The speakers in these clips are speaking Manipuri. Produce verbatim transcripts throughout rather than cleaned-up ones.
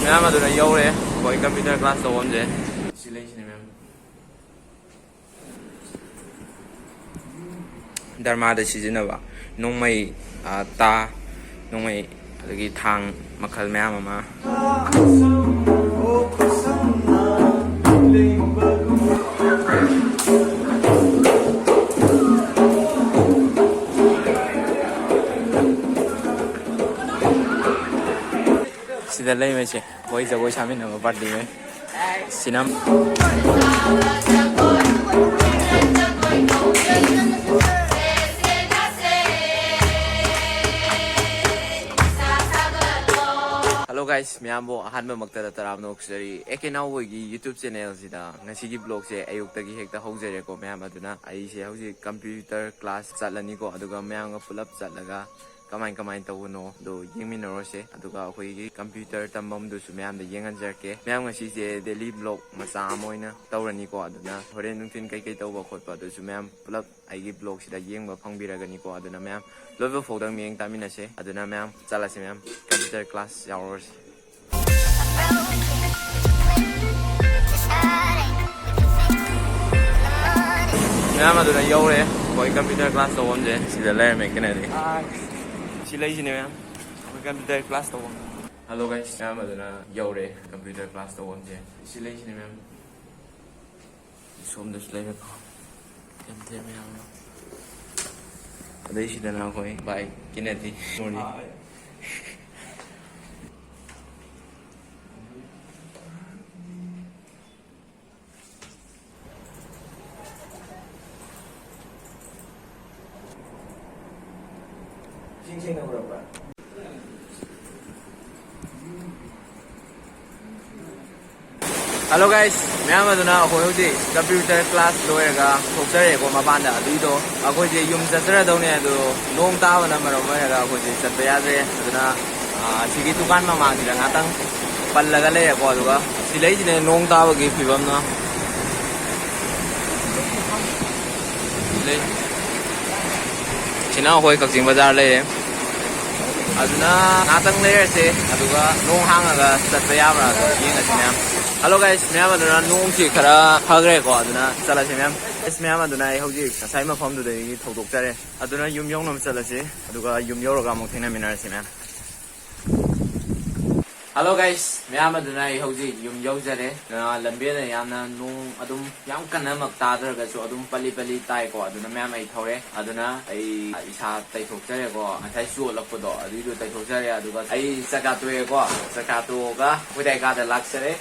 ꯃꯌꯥꯝ ꯑꯗꯨꯅ ꯌꯧꯔꯦ ꯑꯩꯈꯣꯏ computer class ꯇꯧꯐꯝꯁꯦ꯫ ꯁꯤ ꯂꯩꯁꯤꯅꯦ ꯃꯌꯥꯝ꯫ ꯙꯔꯃꯥꯗ ꯁꯤꯖꯤꯟꯅꯕ ꯅꯣꯡꯃꯩ, ꯑ, ꯇꯥ, ꯅꯣꯡꯃꯩ, ꯑꯗꯒꯤ ꯊꯥꯡ ꯃꯈꯜ ꯃꯌꯥꯝ ꯑꯃ꯫ ꯁꯤꯗ ꯂꯩꯕꯁꯦ ꯑꯩꯈꯣꯏ ꯖꯒꯣꯏ ꯁꯥꯃꯤꯟꯅꯕ party ꯅꯦ꯫ ꯁꯤꯅ Hello guys, ꯃꯌꯥꯝꯕꯨ ꯑꯍꯥꯟꯕꯃꯛꯇꯗ ꯇꯔꯥꯝꯅ ꯑꯣꯛꯆꯔꯤ꯫ ꯑꯦ ꯀꯦ ꯅꯥꯎꯕꯣꯏꯒꯤ YouTube channel ꯁꯤꯗ ꯉꯁꯤꯒꯤ vlog ꯁꯦ ꯑꯌꯨꯛꯇꯒꯤ ꯍꯦꯛꯇ ꯍꯧꯖꯔꯦꯀꯣ ꯃꯌꯥꯝ꯫ ꯑꯗꯨꯅ ꯑꯩꯁꯦ ꯍꯧꯖꯤꯛ computer class ꯆꯠꯂꯅꯤꯀꯣ, ꯑꯗꯨꯒ ꯃꯌꯥꯝꯒ ꯄꯨꯂꯞ ꯆꯠꯂꯒ ꯀꯃꯥꯏ ꯀꯃꯥꯏꯅ ꯇꯧꯕꯅꯣꯗꯣ ꯌꯦꯡꯃꯤꯟꯅꯔꯨꯔꯁꯦ꯫ ꯑꯗꯨꯒ ꯑꯩꯈꯣꯏꯒꯤ computer ꯇꯝꯐꯝꯗꯨꯁꯨ ꯃꯌꯥꯝꯗ ꯌꯦꯡꯍꯟꯖꯔꯛꯀꯦ꯫ ꯃꯌꯥꯝ ꯉꯁꯤꯁꯦ daily vlog ꯃꯆꯥ ꯑꯃ ꯑꯣꯏꯅ ꯇꯧꯔꯅꯤꯀꯣ꯫ ꯑꯗꯨꯅ ꯍꯣꯔꯦꯟ ꯅꯨꯡꯊꯤꯜ ꯀꯩꯀꯩ ꯇꯧꯕ ꯈꯣꯠꯄ ꯑꯗꯨꯁꯨ ꯃꯌꯥꯝ ꯄꯨꯂꯞ ꯑꯩꯒꯤ vlog ꯁꯤꯗ ꯌꯦꯡꯕ ꯐꯪꯕꯤꯔꯒꯅꯤꯀꯣ꯫ ꯑꯗꯨꯅ ꯃꯌꯥꯝ ꯂꯣꯏꯕ ꯐꯥꯎꯗꯪ ꯃꯤꯠꯌꯦꯡ ꯇꯥꯃꯤꯟꯅꯁꯦ꯫ ꯑꯗꯨꯅ ꯃꯌꯥꯝ ꯆꯠꯂꯁꯤ, ꯃꯌꯥꯝ computer class ꯌꯥꯎꯔꯨꯔꯁꯤ꯫ ꯃꯌꯥꯝ ꯑꯗꯨꯅ ꯌꯧꯔꯦ ꯑꯩꯈꯣꯏ computer class ꯇꯧꯐꯝꯁꯦ꯫ ꯁꯤꯗ ꯂꯩꯔꯝꯃꯦ ꯀꯩꯅꯣꯗꯤ꯫ ꯁꯤ ꯂꯩꯁꯤꯅꯦ ꯃꯌꯥꯝ ꯑꯩꯈꯣꯏ computer class ꯇꯧꯐꯝ꯫ Hello guys, ꯃꯌꯥꯝ ꯑꯗꯨꯅ ꯌꯧꯔꯦ computer class ꯇꯧꯐꯝꯁꯦ꯫ ꯁꯤ ꯂꯩꯁꯤꯅꯦ ꯃꯌꯥꯝ꯫ ꯁꯣꯝꯗꯁꯨ ꯂꯩꯔꯦꯀꯣ꯫ ꯌꯥꯝ ꯊꯦꯡ ꯃꯌꯥꯝ ꯑꯃ꯫ ꯑꯗꯩ ꯁꯤꯗꯅ ꯑꯩꯈꯣꯏ ꯚꯥꯏ ꯀꯤꯅꯦꯗꯤ ꯃꯣꯔꯅꯤꯡ꯫ ꯏꯁꯤꯡ ꯁꯦꯡꯅ ꯎꯔꯕ꯭ꯔꯥ? Hello guys, ꯃꯌꯥꯝ ꯑꯗꯨꯅ ꯑꯩꯈꯣꯏ ꯍꯧꯖꯤꯛ computer class ꯂꯣꯏꯔꯒ ꯊꯣꯛꯆꯔꯛꯑꯦꯀꯣ ꯃꯄꯥꯟꯗ꯫ ꯑꯗꯨꯏꯗꯣ ꯑꯩꯈꯣꯏꯁꯦ ꯌꯨꯝ ꯆꯠꯆꯔꯗꯧꯅꯦ, ꯑꯗꯣ ꯅꯣꯡ ꯇꯥꯕꯅ ꯃꯔꯝ ꯑꯣꯏꯔꯒ ꯑꯩꯈꯣꯏꯁꯦ ꯆꯠꯄ ꯌꯥꯗ꯭ꯔꯦ꯫ ꯑꯗꯨꯅ, ꯑꯥ, ꯁꯤꯒꯤ ꯗꯨꯀꯥꯟ ꯃꯃꯥꯡꯁꯤꯗ ꯉꯥꯛꯇꯪ ꯄꯜꯂꯒ ꯂꯩꯔꯦꯀꯣ꯫ ꯑꯗꯨꯒ ꯁꯤ ꯂꯩꯁꯤꯅꯦ ꯅꯣꯡ ꯇꯥꯕꯒꯤ ꯐꯤꯕꯝꯅ꯫ ꯁꯤ ꯂꯩ꯫ ꯁꯤꯅ ꯑꯩꯈꯣꯏ ꯀꯛꯆꯤꯡ ꯕꯖꯥꯔ ꯂꯩꯔꯦ꯫ ꯑꯗꯨꯅ ꯉꯥꯛꯇꯪ ꯂꯩꯔꯁꯦ, ꯑꯗꯨꯒ ꯅꯣꯡ ꯍꯥꯡꯉꯒ ꯆꯠꯄ ꯌꯥꯕ꯭ꯔꯥ ꯑꯗꯣ ꯌꯦꯡꯉꯁꯤ ꯃꯌꯥꯝ꯫ Hello guys, ꯃꯌꯥꯝ, ꯑꯗꯨꯅ ꯅꯣꯡꯁꯤ ꯈꯔ ꯐꯈ꯭ꯔꯦꯀꯣ, ꯑꯗꯨꯅ ꯆꯠꯂꯁꯤ ꯃꯌꯥꯝ꯫ Guys, ꯃꯌꯥꯝ, ꯑꯗꯨꯅ ꯑꯩ ꯍꯧꯖꯤꯛ ꯉꯁꯥꯏ ꯃꯐꯝꯗꯨꯗꯒꯤ ꯊꯧꯗꯣꯛꯆꯔꯦ꯫ ꯑꯗꯨꯅ ꯌꯨꯝ ꯌꯧꯅꯕ ꯆꯠꯂꯁꯤ, ꯑꯗꯨꯒ ꯌꯨꯝ ꯌꯧꯔꯒ ꯑꯃꯨꯛ ꯊꯦꯡꯅꯃꯤꯟꯅꯔꯁꯤ ꯃꯌꯥꯝ꯫ Hello guys, ꯃꯌꯥꯝ, ꯑꯗꯨꯅ ꯑꯩ ꯍꯧꯖꯤꯛ ꯌꯨꯝ ꯌꯧꯖꯔꯦ꯫ ꯑ, ꯂꯝꯕꯦꯜꯗ ꯌꯥꯝꯅ ꯅꯣꯡ ꯑꯗꯨꯝ ꯌꯥꯝ ꯀꯟꯅꯃꯛ ꯇꯥꯗ꯭ꯔꯒꯁꯨ ꯑꯗꯨꯝ ꯄꯂꯤ ꯄꯂꯤ ꯇꯥꯏꯀꯣ꯫ ꯑꯗꯨꯅ ꯃꯌꯥꯝ, ꯑꯩ ꯊꯧꯔꯦ꯫ ꯑꯗꯨꯅ ꯑꯩ ꯏꯁꯥ ꯇꯩꯊꯣꯛꯆꯔꯦꯀꯣ꯫ ꯉꯁꯥꯏ ꯆꯣꯠꯂꯛꯄꯗꯣ ꯑꯗꯨꯏꯗꯨ ꯇꯩꯊꯣꯛꯆꯔꯦ꯫ ꯑꯗꯨꯒ ꯑꯩ ꯆꯥꯛꯆꯥ ꯇꯣꯛꯑꯦꯀꯣ꯫ ꯆꯥꯛꯆꯥ ꯇꯣꯛꯑꯒ ꯑꯩꯈꯣꯏ ꯗꯥꯏ ꯀꯥꯗ ꯂꯥꯛꯆꯔꯦ꯫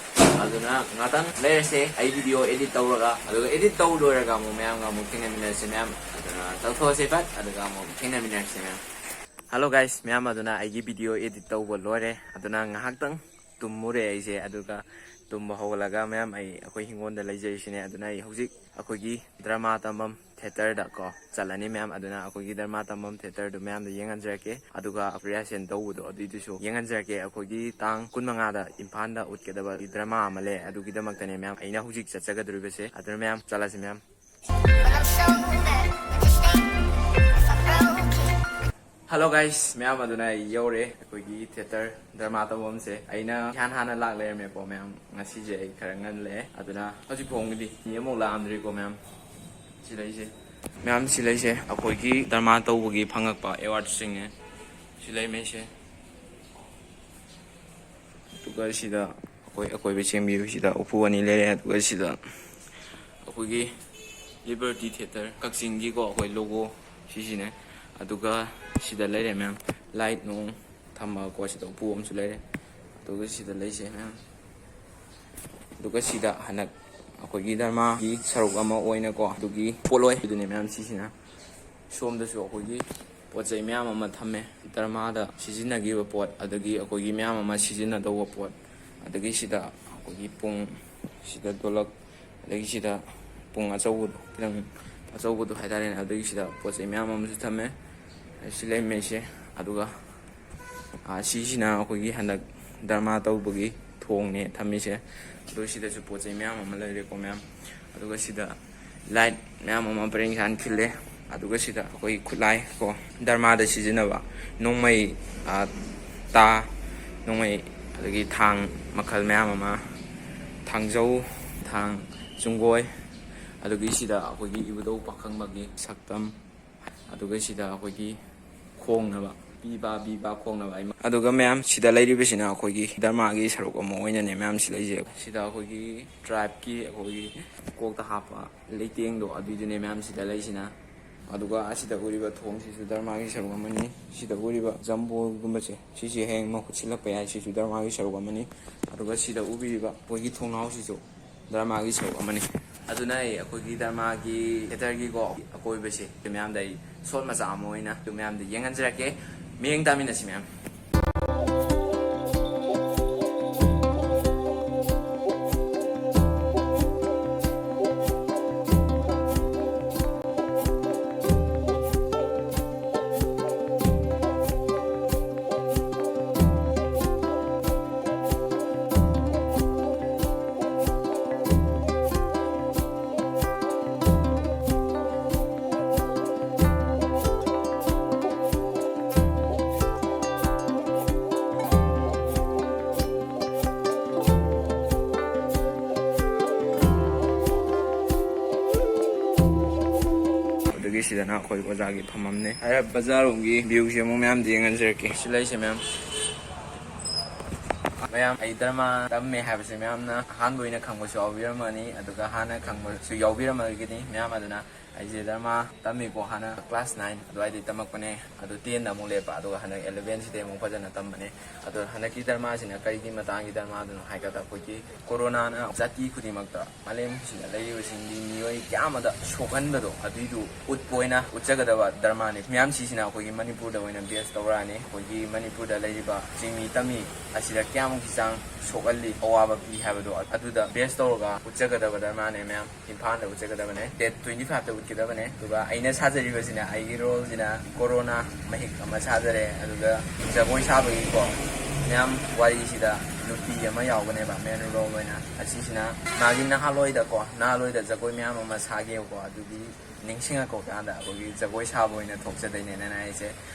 ꯑꯗꯨꯅ ꯉꯥꯛꯇꯪ ꯂꯩꯔꯁꯦ, ꯑꯩ video edit ꯇꯧꯔꯒ꯫ ꯑꯗꯨꯒ edit ꯇꯧ ꯂꯣꯏꯔꯒ ꯑꯃꯨꯛ ꯃꯌꯥꯝꯒ ꯑꯃꯨꯛ ꯊꯦꯡꯅꯃꯤꯟꯅꯔꯁꯦ ꯃꯌꯥꯝ꯫ ꯑꯗꯨꯅ ꯇꯧꯊꯣꯛꯑꯁꯦ ꯐꯠ, ꯑꯗꯨꯒ ꯑꯃꯨꯛ ꯊꯦꯡꯅꯃꯤꯟꯅꯔꯁꯦ ꯃꯌꯥꯝ꯫ Hello guys, ꯃꯌꯥꯝ, ꯑꯗꯨꯅ ꯑꯩꯒꯤ video edit ꯇꯧꯕ ꯂꯣꯏꯔꯦ꯫ ꯑꯗꯨꯅ ꯉꯥꯏꯍꯥꯛꯇꯪ ꯇꯨꯝꯃꯨꯔꯦ ꯑꯩꯁꯦ꯫ ꯑꯗꯨꯒ ꯇꯨꯝꯕ ꯍꯧꯒꯠꯂꯒ ꯃꯌꯥꯝ, ꯑꯩ ꯑꯩꯈꯣꯏ ꯍꯤꯡꯒꯣꯜꯗ ꯂꯩꯖꯔꯤꯁꯤꯅꯦ꯫ ꯑꯗꯨꯅ ꯑꯩ ꯍꯧꯖꯤꯛ ꯑꯩꯈꯣꯏꯒꯤ drama ꯇꯝꯐꯝ theatreꯗ ꯀꯣ ꯆꯠꯂꯅꯤ ꯃꯌꯥꯝ꯫ ꯑꯗꯨꯅ ꯑꯩꯈꯣꯏꯒꯤ drama ꯇꯝꯐꯝ theatreꯗꯨ ꯃꯌꯥꯝꯗ ꯌꯦꯡꯍꯟꯖꯔꯛꯀꯦ꯫ ꯑꯗꯨꯒ reaction ꯇꯧꯕꯗꯣ ꯑꯗꯨꯏꯗꯨꯁꯨ ꯌꯦꯡꯍꯟꯖꯔꯛꯀꯦ꯫ ꯑꯩꯈꯣꯏꯒꯤ ꯇꯥꯡ ꯀꯨꯟꯃꯉꯥꯗ ꯏꯝꯐꯥꯜꯗ ꯎꯠꯀꯗꯕ drama ꯑꯃ ꯂꯩ꯫ ꯑꯗꯨꯒꯤꯗꯃꯛꯇꯅꯦ ꯃꯌꯥꯝ ꯑꯩꯅ ꯍꯧꯖꯤꯛ ꯆꯠꯆꯒꯗꯧꯔꯤꯕꯁꯦ꯫ ꯑꯗꯨꯅ ꯃꯌꯥꯝ, ꯆꯠꯂꯁꯤ ꯃꯌꯥꯝ꯫ Hello guys, ꯃꯌꯥꯝ, ꯑꯗꯨꯅ ꯑꯩ ꯌꯧꯔꯦ ꯑꯩꯈꯣꯏꯒꯤ theatre drama ꯇꯧꯐꯝꯁꯦ꯫ ꯑꯩꯅ ꯏꯍꯥꯟ ꯍꯥꯟꯅ ꯂꯥꯛ ꯂꯩꯔꯝꯃꯦꯀꯣ ꯃꯌꯥꯝ꯫ ꯉꯁꯤꯁꯦ ꯑꯩ ꯈꯔ ꯉꯜꯂꯦ, ꯑꯗꯨꯅ ꯍꯧꯖꯤꯛ ꯐꯥꯎꯒꯤꯗꯤ ꯃꯤ ꯑꯃꯨꯛ ꯂꯥꯛꯑꯝꯗ꯭ꯔꯤꯀꯣ ꯃꯌꯥꯝ꯫ ꯁꯤ ꯂꯩꯁꯦ ꯃꯌꯥꯝ, ꯁꯤ ꯂꯩꯁꯦ ꯑꯩꯈꯣꯏꯒꯤ drama ꯇꯧꯕꯒꯤ ꯐꯪꯉꯛꯄ awardꯁꯤꯡꯅꯦ꯫ ꯁꯤ ꯂꯩꯃꯩꯁꯦ꯫ ꯑꯗꯨꯒ ꯁꯤꯗ ꯑꯩꯈꯣꯏ ꯑꯀꯣꯏꯕ ꯆꯦꯡꯕꯤꯕꯁꯤꯗ ꯎꯄꯨ ꯑꯅꯤ ꯂꯩꯔꯦ꯫ ꯑꯗꯨꯒ ꯁꯤꯗ ꯑꯩꯈꯣꯏꯒꯤ Liberty Theatre ꯀꯛꯆꯤꯡꯒꯤꯀꯣ ꯑꯩꯈꯣꯏ logo ꯁꯤꯁꯤꯅꯦ꯫ ꯑꯗꯨꯒ ꯁꯤꯗ ꯂꯩꯔꯦ ꯃꯌꯥꯝ, light ꯅꯨꯡ ꯊꯝꯃꯒꯀꯣ꯫ ꯁꯤꯗ ꯎꯄꯨ ꯑꯃꯁꯨ ꯂꯩꯔꯦ꯫ ꯑꯗꯨꯒ ꯁꯤꯗ ꯂꯩꯁꯦ ꯃꯌꯥꯝ꯫ ꯑꯗꯨꯒ ꯁꯤꯗ ꯍꯟꯗꯛ ꯑꯩꯈꯣꯏꯒꯤ dramaꯒꯤ ꯁꯔꯨꯛ ꯑꯃ ꯑꯣꯏꯅꯀꯣ, ꯑꯗꯨꯒꯤ ꯄꯣꯠꯂꯣꯏ ꯑꯗꯨꯅꯦ ꯃꯌꯥꯝ ꯁꯤꯁꯤꯅ꯫ ꯁꯣꯝꯗꯁꯨ ꯑꯩꯈꯣꯏꯒꯤ ꯄꯣꯠ ꯆꯩ ꯃꯌꯥꯝ ꯑꯃ ꯊꯝꯃꯦ꯫ Dramaꯗ ꯁꯤꯖꯤꯟꯅꯈꯤꯕ ꯄꯣꯠ, ꯑꯗꯒꯤ ꯑꯩꯈꯣꯏꯒꯤ ꯃꯌꯥꯝ ꯑꯃ ꯁꯤꯖꯤꯟꯅꯗꯧꯕ ꯄꯣꯠ, ꯑꯗꯒꯤ ꯁꯤꯗ ꯑꯩꯈꯣꯏꯒꯤ ꯄꯨꯡ, ꯁꯤꯗ ꯗꯣꯂꯛ, ꯑꯗꯒꯤ ꯁꯤꯗ ꯄꯨꯡ ꯑꯆꯧꯕꯗꯣ, ꯈꯤꯇꯪ ꯑꯆꯧꯕꯗꯣ ꯍꯥꯏꯇꯥꯔꯦꯅꯦ꯫ ꯑꯗꯒꯤ ꯁꯤꯗ ꯄꯣꯠ ꯆꯩ ꯃꯌꯥꯝ ꯑꯃꯁꯨ ꯊꯝꯃꯦ꯫ ꯁꯤ ꯂꯩꯃꯩꯁꯦ꯫ ꯑꯗꯨꯒ, ꯑꯥ, ꯁꯤꯁꯤꯅ ꯑꯩꯈꯣꯏꯒꯤ ꯍꯟꯗꯛ drama ꯇꯧꯕꯒꯤ ꯊꯣꯡꯅꯦ ꯊꯝꯃꯤꯁꯦ꯫ ꯑꯗꯨꯒ ꯁꯤꯗꯁꯨ ꯄꯣꯠ ꯆꯩ ꯃꯌꯥꯝ ꯑꯃ ꯂꯩꯔꯦꯀꯣ ꯃꯌꯥꯝ꯫ ꯑꯗꯨꯒ ꯁꯤꯗ light ꯃꯌꯥꯝ ꯑꯃ ꯄꯔꯦꯡ ꯁꯥꯟ ꯈꯤꯜꯂꯦ꯫ ꯑꯗꯨꯒ ꯁꯤꯗ ꯑꯩꯈꯣꯏ ꯈꯨꯠꯂꯥꯏ ꯀꯣ, ꯙꯔꯃꯥꯗ ꯁꯤꯖꯤꯟꯅꯕ ꯅꯣꯡꯃꯩ, ꯑ, ꯇꯥ, ꯅꯣꯡꯃꯩ, ꯑꯗꯒꯤ ꯊꯥꯡ ꯃꯈꯜ ꯃꯌꯥꯝ ꯑꯃ, ꯊꯥꯡꯖꯧ, ꯊꯥꯡ, ꯆꯨꯡꯒꯣꯏ, ꯑꯗꯨꯒꯤ ꯁꯤꯗ ꯑꯩꯈꯣꯏꯒꯤ ꯏꯕꯨꯙꯧ ꯄꯥꯈꯪꯕꯒꯤ ꯁꯛꯇꯝ, ꯑꯗꯨꯒ ꯁꯤꯗ ꯑꯩꯈꯣꯏꯒꯤ ꯈꯣꯡꯅꯕ, ꯄꯤꯕ ꯄꯤꯕ ꯈꯣꯡꯅꯕ ꯑꯃ꯫ ꯑꯗꯨꯒ ꯃꯌꯥꯝ ꯁꯤꯗ ꯂꯩꯔꯤꯕꯁꯤꯅ ꯑꯩꯈꯣꯏꯒꯤ ꯙꯔꯃꯥꯒꯤ ꯁꯔꯨꯛ ꯑꯃ ꯑꯣꯏꯅꯅꯦ ꯃꯌꯥꯝ ꯁꯤ ꯂꯩꯖꯩ꯫ ꯁꯤꯗ ꯑꯩꯈꯣꯏꯒꯤ ꯇ꯭ꯔꯥꯏꯕꯀꯤ ꯑꯩꯈꯣꯏꯒꯤ ꯀꯣꯛꯇ ꯍꯥꯞꯄ ꯂꯩꯇꯦꯡꯗꯣ ꯑꯗꯨꯏꯗꯨꯅꯦ ꯃꯌꯥꯝ ꯁꯤꯗ ꯂꯩꯁꯤꯅ꯫ ꯑꯗꯨꯒ ꯑꯁꯤꯗ ꯎꯔꯤꯕ ꯊꯣꯡꯁꯤꯁꯨ ꯙꯔꯃꯥꯒꯤ ꯁꯔꯨꯛ ꯑꯃꯅꯤ꯫ ꯁꯤꯗ ꯎꯔꯤꯕ ꯖꯝꯕꯣꯜꯒꯨꯝꯕꯁꯦ, ꯁꯤꯁꯦ ꯍꯌꯦꯡ ꯃꯍꯨꯠ ꯁꯤꯜꯂꯛꯄ ꯌꯥꯏ, ꯁꯤꯁꯨ ꯙꯔꯃꯥꯒꯤ ꯁꯔꯨꯛ ꯑꯃꯅꯤ꯫ ꯑꯗꯨꯒ ꯁꯤꯗ ꯎꯕꯤꯔꯤꯕ ꯑꯩꯈꯣꯏꯒꯤ ꯊꯣꯡꯅꯥꯎꯁꯤꯁꯨ ꯙꯔꯃꯥꯒꯤ ꯁꯔꯨꯛ ꯑꯃꯅꯤ꯫ ꯑꯗꯨꯅ ꯑꯩ ꯑꯩꯈꯣꯏꯒꯤ ꯙꯔꯃꯥꯒꯤ ꯊꯤꯌꯦꯇꯔꯒꯤꯀꯣ ꯑꯀꯣꯏꯕꯁꯦ, ꯃꯌꯥꯝꯗ ꯑꯩ ꯁꯣꯠ ꯃꯆꯥ ꯑꯃ ꯑꯣꯏꯅ ꯃꯌꯥꯝꯗ ꯌꯦꯡꯍꯟꯖꯔꯛꯀꯦ꯫ ꯃꯤꯠꯌꯦꯡ ꯇꯥꯃꯤꯟꯅꯁꯤ ꯃꯌꯥꯝ꯫ ꯑꯗꯨꯒꯤ ꯁꯤꯗꯅ ꯑꯩꯈꯣꯏ ꯑꯣꯖꯥꯒꯤ ꯐꯝꯐꯝꯅꯦ꯫ ꯍꯥꯏꯔꯞ ꯕꯖꯥꯔꯔꯣꯝꯒꯤ ꯚ꯭ꯌꯨꯁꯦ ꯑꯃꯨꯛ ꯃꯌꯥꯝꯗ ꯌꯦꯡꯍꯟꯖꯔꯛꯀꯦ꯫ ꯁꯤ ꯂꯩꯁꯦ ꯃꯌꯥꯝ꯫ ꯃꯌꯥꯝ, ꯑꯩ ꯙꯔꯃ ꯇꯝꯃꯦ ꯍꯥꯏꯕꯁꯦ ꯃꯌꯥꯝꯅ ꯑꯍꯥꯟꯕ ꯑꯣꯏꯅ ꯈꯪꯕꯁꯨ ꯌꯥꯎꯕꯤꯔꯝꯃꯅꯤ, ꯑꯗꯨꯒ ꯍꯥꯟꯅ ꯈꯪꯕꯁꯨ ꯌꯥꯎꯕꯤꯔꯝꯃꯒꯅꯤ꯫ ꯃꯌꯥꯝ ꯑꯗꯨꯅ ꯑꯩꯁꯦ ꯙꯔꯃ ꯇꯝꯃꯤꯀꯣ, ꯍꯥꯟꯅ ꯀ꯭ꯂꯥꯁ ꯅꯥꯏꯟ ꯑꯗꯨꯋꯥꯏꯗꯩ ꯇꯝꯃꯛꯄꯅꯦ, ꯑꯗꯨ ꯇꯦꯟꯗ ꯑꯃꯨꯛ ꯂꯦꯞꯄ, ꯑꯗꯨꯒ ꯍꯟꯗꯛ ꯑꯦꯂꯚꯦꯟꯁꯤꯗꯩ ꯑꯃꯨꯛ ꯐꯖꯅ ꯇꯝꯕꯅꯦ꯫ ꯑꯗꯣ ꯍꯟꯗꯛꯀꯤ ꯙꯔꯃꯁꯤꯅ ꯀꯔꯤꯒꯤ ꯃꯇꯥꯡꯒꯤ ꯙꯔꯃꯗꯨꯅꯣ ꯍꯥꯏꯀꯥꯟꯗ, ꯑꯩꯈꯣꯏꯒꯤ ꯀꯣꯔꯣꯅꯥꯅ ꯖꯥꯇꯤ ꯈꯨꯗꯤꯡꯃꯛꯇ, ꯃꯥꯂꯦꯝꯁꯤꯗ ꯂꯩꯔꯤꯕꯁꯤꯡꯒꯤ ꯃꯤꯑꯣꯏ ꯀꯌꯥ ꯑꯃꯗ ꯁꯣꯛꯍꯟꯕꯗꯣ, ꯑꯗꯨꯏꯗꯨ ꯎꯠꯄ ꯑꯣꯏꯅ ꯎꯠꯆꯒꯗꯕ ꯙꯔꯃꯅꯤ꯫ ꯃꯌꯥꯝ ꯁꯤꯁꯤꯅ ꯑꯩꯈꯣꯏꯒꯤ ꯃꯅꯤꯄꯨꯔꯗ ꯑꯣꯏꯅ ꯕꯦꯁ ꯇꯧꯔꯛꯑꯅꯤ꯫ ꯑꯩꯈꯣꯏꯒꯤ ꯃꯅꯤꯄꯨꯔꯗ ꯂꯩꯔꯤꯕ ꯆꯤꯡꯃꯤ ꯇꯝꯃꯤ ꯑꯁꯤꯗ ꯀꯌꯥꯃꯨꯛꯀꯤ ꯆꯥꯡ ꯁꯣꯛꯍꯜꯂꯤ, ꯑꯋꯥꯕ ꯄꯤ ꯍꯥꯏꯕꯗꯣ ꯑꯗꯨꯗ ꯕꯦꯁ ꯇꯧꯔꯒ ꯎꯠꯆꯒꯗꯕ ꯙꯔꯃꯅꯦ ꯃꯌꯥꯝ꯫ ꯏꯝꯐꯥꯜꯗ ꯎꯠꯆꯒꯗꯕꯅꯦ, ꯗꯦꯠ ꯇ꯭ꯋꯦꯟꯇꯤ ꯐꯥꯏꯚꯇ ꯎꯠꯀꯗꯕꯅꯦ꯫ ꯑꯗꯨꯒ ꯑꯩꯅ ꯁꯥꯖꯔꯤꯕꯁꯤꯅ, ꯑꯩꯒꯤ ꯔꯣꯜꯁꯤꯅ ꯀꯣꯔꯣꯅꯥ ꯃꯍꯤꯛ ꯑꯃ ꯁꯥꯖꯔꯦ꯫ ꯑꯗꯨꯒ ꯖꯒꯣꯏ ꯁꯥꯕꯒꯤꯀꯣ, ꯃꯌꯥꯝ, ꯋꯥꯔꯤꯁꯤꯗ ꯅꯨꯄꯤ ꯑꯃ ꯌꯥꯎꯒꯅꯦꯕ main role ꯑꯣꯏꯅ꯫ ꯑꯁꯤꯁꯤꯅ ꯃꯥꯒꯤ ꯅꯍꯥꯟꯋꯥꯏꯗꯀꯣ, ꯅꯍꯥꯟꯋꯥꯏꯗ ꯖꯒꯣꯏ ꯃꯌꯥꯝ ꯑꯃ ꯁꯥꯈꯤꯕꯀꯣ, ꯑꯗꯨꯒꯤ ꯅꯤꯡꯁꯤꯡꯉꯛꯄ ꯀꯥꯟꯗ ꯑꯩꯈꯣꯏꯒꯤ ꯖꯒꯣꯏ ꯁꯥꯕ ꯑꯣꯏꯅ ꯊꯣꯛꯆꯗꯣꯏꯅꯦꯅ ꯑꯩꯁꯦ꯫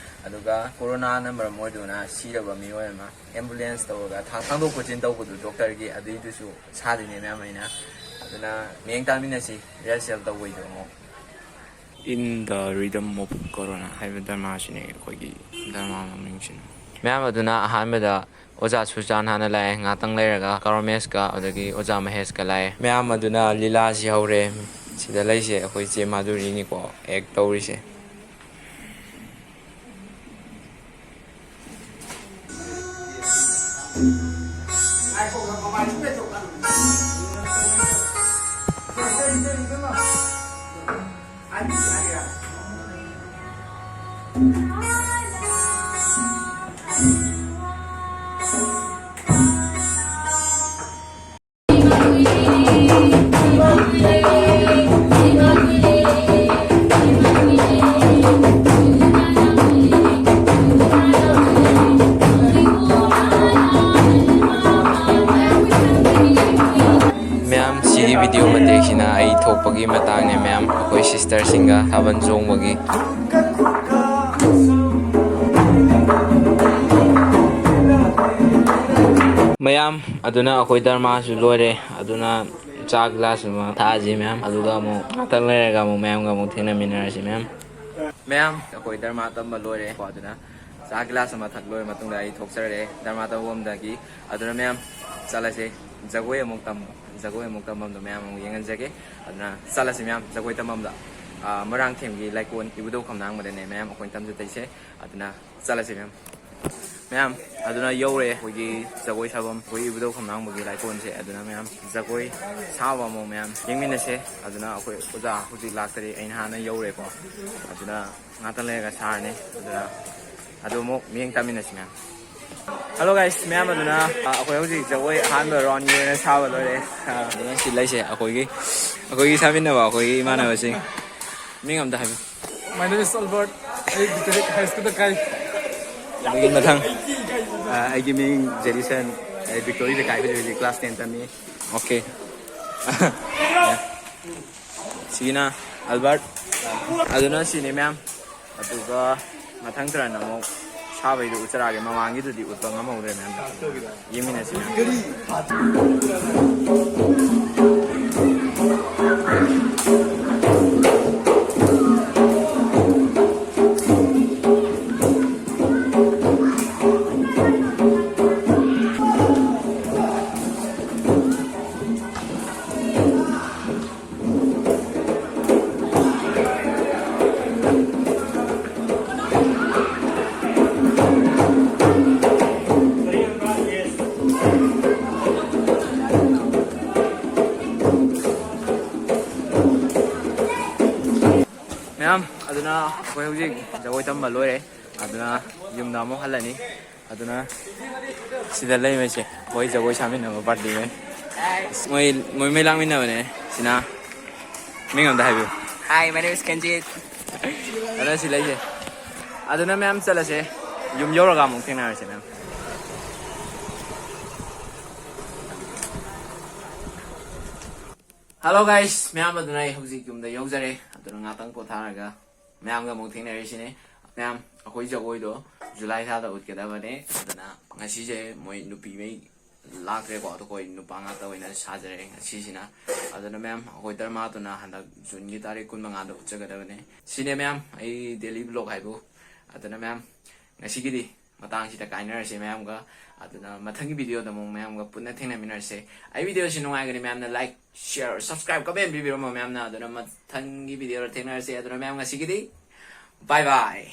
ꯑꯗꯨꯒ ꯀꯣꯔꯣꯅꯥꯅ ꯃꯔꯝ ꯑꯣꯏꯗꯨꯅ ꯁꯤꯔꯕ ꯃꯤꯑꯣꯏ ꯑꯃ ambulance ꯇꯧꯔꯒ ꯊꯥ-, ꯊꯥꯡꯗꯣꯛ ꯈꯣꯠꯆꯤꯟ ꯇꯧꯕꯗꯨ doctorꯒꯤ, ꯑꯗꯨꯏꯗꯨꯁꯨ ꯁꯥꯗꯣꯏꯅꯦ ꯃꯌꯥꯝ ꯑꯩꯅ꯫ ꯑꯗꯨꯅ ꯃꯤꯠꯌꯦꯡ ꯇꯥꯃꯤꯟꯅꯁꯤ rehearsal ꯇꯧꯕꯩꯗꯣ ꯑꯃꯨꯛ꯫ In the Rhythm of Corona ꯍꯥꯏꯕ drama ꯁꯤꯅꯦ ꯑꯩꯈꯣꯏꯒꯤ drama ꯃꯃꯤꯡꯁꯤꯅ꯫ ꯃꯌꯥꯝ, ꯑꯗꯨꯅ ꯑꯍꯥꯟꯕꯗ ꯑꯣꯖꯥ ꯁꯨꯔꯆꯥꯟ ꯍꯥꯟꯅ ꯂꯥꯛꯑꯦ, ꯉꯥꯛꯇꯪ ꯂꯩꯔꯒ ꯀꯥ ꯔꯣꯃꯦꯁꯀ ꯑꯗꯒꯤ ꯑꯣꯖꯥ ꯃꯍꯦꯁꯀ ꯂꯥꯛꯑꯦ꯫ ꯃꯌꯥꯝ, ꯑꯗꯨꯅ ꯂꯤꯂꯥꯁꯤ ꯍꯧꯔꯦ꯫ ꯁꯤꯗ ꯂꯩꯁꯦ ꯑꯩꯈꯣꯏ ꯆꯦ ꯃꯥꯙꯨꯔꯤꯅꯤꯀꯣ act ꯇꯧꯔꯤꯁꯦ꯫ ꯃꯌꯥꯝ, ꯁꯤꯒꯤ video ꯃꯇꯦꯛꯁꯤꯅ ꯑꯩ ꯊꯣꯛꯄꯒꯤ ꯃꯇꯥꯡꯅꯦ ꯃꯌꯥꯝ, ꯑꯩꯈꯣꯏ sisterꯁꯤꯡꯒ ꯊꯥꯕꯜ ꯆꯣꯡꯕꯒꯤ꯫ ꯃꯌꯥꯝ, ꯑꯗꯨꯅ ꯑꯩꯈꯣꯏ dramaꯁꯨ ꯂꯣꯏꯔꯦ꯫ ꯑꯗꯨꯅ ꯆꯥ glass ꯑꯃ ꯊꯛꯑꯁꯤ ꯃꯌꯥꯝ, ꯑꯗꯨꯒ ꯑꯃꯨꯛ ꯉꯥꯛꯇꯪ ꯂꯩꯔꯒ ꯑꯃꯨꯛ ꯃꯌꯥꯝꯒ ꯑꯃꯨꯛ ꯊꯦꯡꯅꯃꯤꯟꯅꯔꯁꯤ ꯃꯌꯥꯝ꯫ ꯃꯌꯥꯝ, ꯑꯩꯈꯣꯏ drama ꯇꯝꯕ ꯂꯣꯏꯔꯦ꯫ ꯀꯣ, ꯑꯗꯨꯅ ꯆꯥ glass ꯑꯃ ꯊꯛ ꯂꯣꯏꯔ ꯃꯇꯨꯡꯗ ꯑꯩ ꯊꯣꯛꯆꯔꯦ drama ꯇꯧꯐꯝꯗꯒꯤ꯫ ꯑꯗꯨꯅ ꯃꯌꯥꯝ, ꯆꯠꯂꯁꯦ꯫ ꯖꯒꯣꯏ ꯑꯃꯨꯛ ꯇꯝꯕ, ꯖꯒꯣꯏ ꯑꯃꯨꯛ ꯇꯝꯐꯝꯗꯣ ꯃꯌꯥꯝ ꯑꯃꯨꯛ ꯌꯦꯡꯍꯟꯖꯒꯦ꯫ ꯑꯗꯨꯅ ꯆꯠꯂꯁꯤ ꯃꯌꯥꯝ, ꯖꯒꯣꯏ ꯇꯝꯐꯝꯗ꯫ ꯑꯥ, ꯃꯣꯏꯔꯥꯡꯊꯦꯝꯒꯤ ꯂꯥꯏꯀꯣꯟ ꯏꯕꯨꯙꯧ ꯈꯝꯂꯥꯡꯕꯗꯅꯦ ꯃꯌꯥꯝ ꯑꯩꯈꯣꯏꯅ ꯇꯝꯖꯗꯣꯏꯁꯦ꯫ ꯑꯗꯨꯅ ꯆꯠꯂꯁꯤ ꯃꯌꯥꯝ꯫ ꯃꯌꯥꯝ, ꯑꯗꯨꯅ ꯌꯧꯔꯦ ꯑꯩꯈꯣꯏꯒꯤ ꯖꯒꯣꯏ ꯁꯥꯐꯝ, ꯑꯩꯈꯣꯏ ꯏꯕꯨꯙꯧ ꯈꯝꯂꯥꯡꯕꯒꯤ ꯂꯥꯏꯀꯣꯟꯁꯦ꯫ ꯑꯗꯨꯅ ꯃꯌꯥꯝ, ꯖꯒꯣꯏ ꯁꯥꯕ ꯑꯃꯨꯛ ꯃꯌꯥꯝ ꯌꯦꯡꯃꯤꯟꯅꯁꯦ꯫ ꯑꯗꯨꯅ ꯑꯩꯈꯣꯏ ꯑꯣꯖꯥ ꯍꯧꯖꯤꯛ ꯂꯥꯛꯇꯔꯤ, ꯑꯩꯅ ꯍꯥꯟꯅ ꯌꯧꯔꯦꯀꯣ꯫ ꯑꯗꯨꯅ ꯉꯥꯛꯇꯪ ꯂꯩꯔꯒ ꯁꯥꯔꯅꯤ꯫ ꯑꯗꯨꯅ ꯑꯗꯨ ꯑꯃꯨꯛ ꯃꯤꯠꯌꯦꯡ ꯇꯥꯃꯤꯟꯅꯁꯤ ꯃꯌꯥꯝ꯫ Hello guys, ꯃꯌꯥꯝ, ꯑꯗꯨꯅ, ꯑ, ꯑꯩꯈꯣꯏ ꯍꯧꯖꯤꯛ ꯖꯒꯣꯏ ꯑꯍꯥꯟꯕ roundꯒꯤ ꯑꯣꯏꯅ ꯁꯥꯕ ꯂꯣꯏꯔꯦ꯫ ꯑ, ꯑꯗꯨꯅ ꯁꯤ ꯂꯩꯁꯦ ꯑꯩꯈꯣꯏꯒꯤ, ꯑꯩꯈꯣꯏꯒꯤ ꯁꯥꯃꯤꯟꯅꯕ ꯑꯩꯈꯣꯏꯒꯤ ꯏꯃꯥꯟꯅꯕꯁꯤꯡ꯫ ꯃꯤꯡ ꯑꯝꯇ ꯍꯥꯏꯕꯤꯌꯨ꯫ My name is Albert. ꯑꯩ ꯕꯤꯇꯦꯛ ꯍꯥꯏ ꯁ꯭ꯀꯨꯜꯗ ꯀꯥꯏ꯫ ꯑꯗꯨꯒꯤ ꯃꯊꯪ꯫ ꯑꯩꯒꯤ ꯃꯤꯡ ꯖꯦꯔꯤꯁꯟ꯫ ꯑꯩ ꯕꯤꯛꯇꯣꯔꯤ ꯂꯩꯀꯥꯏ ꯍꯧꯖꯤꯛ ꯍꯧꯖꯤꯛ ꯀ꯭ꯂꯥꯁ ꯇꯦꯟ ꯇꯝꯃꯤ꯫ ꯑꯣꯀꯦ꯫ ꯁꯤꯒꯤꯅ ꯑꯜꯕꯥꯔꯠ꯫ ꯑꯗꯨꯅ ꯁꯤꯅꯤ ꯃꯌꯥꯝ꯫ ꯑꯗꯨꯒ ꯃꯊꯪ ꯇꯔꯟ ꯑꯃꯨꯛ ꯁꯥꯕꯩꯗꯨ ꯎꯠꯆꯔꯛꯑꯒꯦ꯫ ꯃꯃꯥꯡꯒꯤꯗꯨꯗꯤ ꯎꯠꯄ ꯉꯝꯍꯧꯗ꯭ꯔꯦ ꯃꯌꯥꯝ꯫ ꯌꯦꯡꯃꯤꯟꯅꯁꯤ ꯃꯌꯥꯝ꯫ ꯃꯌꯥꯝ, ꯑꯗꯨꯅ ꯑꯩꯈꯣꯏ ꯍꯧꯖꯤꯛ ꯖꯒꯣꯏ ꯇꯝꯕ ꯂꯣꯏꯔꯦ꯫ ꯑꯗꯨꯅ ꯌꯨꯝꯗ ꯑꯃꯨꯛ ꯍꯜꯂꯅꯤ꯫ ꯑꯗꯨꯅ ꯁꯤꯗ ꯂꯩꯕꯁꯦ ꯑꯩꯈꯣꯏ ꯖꯒꯣꯏ ꯁꯥꯃꯤꯟꯅꯕ ꯄꯥꯔꯇꯤꯅꯦ꯫ ꯃꯣꯏ, ꯃꯣꯏ ꯃꯩ ꯂꯥꯛꯃꯤꯟꯅꯕꯅꯦ꯫ ꯁꯤꯅ ꯃꯤꯡ ꯑꯝꯗ ꯍꯥꯏꯕꯤꯌꯨ꯫ Hi, my name is Kenjit. ꯑꯗꯨꯅ ꯁꯤ ꯂꯩꯁꯦ꯫ ꯑꯗꯨꯅ ꯃꯌꯥꯝ ꯆꯠꯂꯁꯦ꯫ ꯌꯨꯝ ꯌꯧꯔꯒ ꯑꯃꯨꯛ ꯊꯦꯡꯅꯔꯁꯦ ꯃꯌꯥꯝ꯫ Hello guys, ꯃꯌꯥꯝ, ꯑꯗꯨꯅ ꯑꯩ ꯍꯧꯖꯤꯛ ꯌꯨꯝꯗ ꯌꯧꯖꯔꯦ꯫ ꯑꯗꯨꯅ ꯉꯥꯛꯇꯪ ꯄꯣꯊꯥꯔꯒ ꯃꯌꯥꯝꯒ ꯑꯃꯨꯛ ꯊꯦꯡꯅꯔꯤꯁꯤꯅꯦ꯫ ꯃꯌꯥꯝ, ꯑꯩꯈꯣꯏ ꯖꯒꯣꯏꯗꯣ ꯖꯨꯂꯥꯏ ꯊꯥꯗ ꯎꯠꯀꯗꯕꯅꯦ꯫ ꯑꯗꯨꯅ ꯉꯁꯤꯁꯦ ꯃꯣꯏ ꯅꯨꯄꯤꯉꯩ ꯂꯥꯛꯇ꯭ꯔꯦꯀꯣ, ꯑꯗꯣ ꯑꯩꯈꯣꯏ ꯅꯨꯄꯥ ꯉꯥꯛꯇ ꯑꯣꯏꯅ ꯁꯥꯖꯔꯦ ꯉꯁꯤꯁꯤꯅ꯫ ꯑꯗꯨꯅ ꯃꯌꯥꯝ, ꯑꯩꯈꯣꯏ ꯗ꯭ꯔꯃꯥꯗꯨꯅ ꯍꯟꯗꯛ ꯖꯨꯟꯒꯤ ꯇꯥꯔꯤꯛ ꯀꯨꯟꯃꯉꯥꯗ ꯎꯠꯆꯒꯗꯕꯅꯦ꯫ ꯁꯤꯅꯦ ꯃꯌꯥꯝ, ꯑꯩ daily vlog ꯍꯥꯏꯕꯨ꯫ ꯑꯗꯨꯅ ꯃꯌꯥꯝ, ꯉꯁꯤꯒꯤꯗꯤ ꯃꯇꯥꯡꯁꯤꯗ ꯀꯥꯏꯅꯔꯁꯦ ꯃꯌꯥꯝꯒ꯫ ꯑꯗꯨꯅ ꯃꯊꯪꯒꯤ ꯚꯤꯗꯤꯑꯣꯗ ꯑꯃꯨꯛ ꯃꯌꯥꯝꯒ ꯄꯨꯟꯅ ꯊꯦꯡꯅꯃꯤꯟꯅꯔꯁꯦ꯫ ꯑꯩ ꯚꯤꯗꯤꯑꯣꯁꯤ ꯅꯨꯡꯉꯥꯏꯒꯅꯤ, ꯃꯌꯥꯝꯅ like, share, subscribe, comment ꯄꯤꯕꯤꯔꯝꯃꯣ ꯃꯌꯥꯝꯅ꯫ ꯑꯗꯨꯅ ꯃꯊꯪꯒꯤ ꯚꯤꯗꯤꯑꯣꯗ ꯊꯦꯡꯅꯔꯁꯦ꯫ ꯑꯗꯨꯅ ꯃꯌꯥꯝ, ꯉꯁꯤꯒꯤꯗꯤ bye bye꯫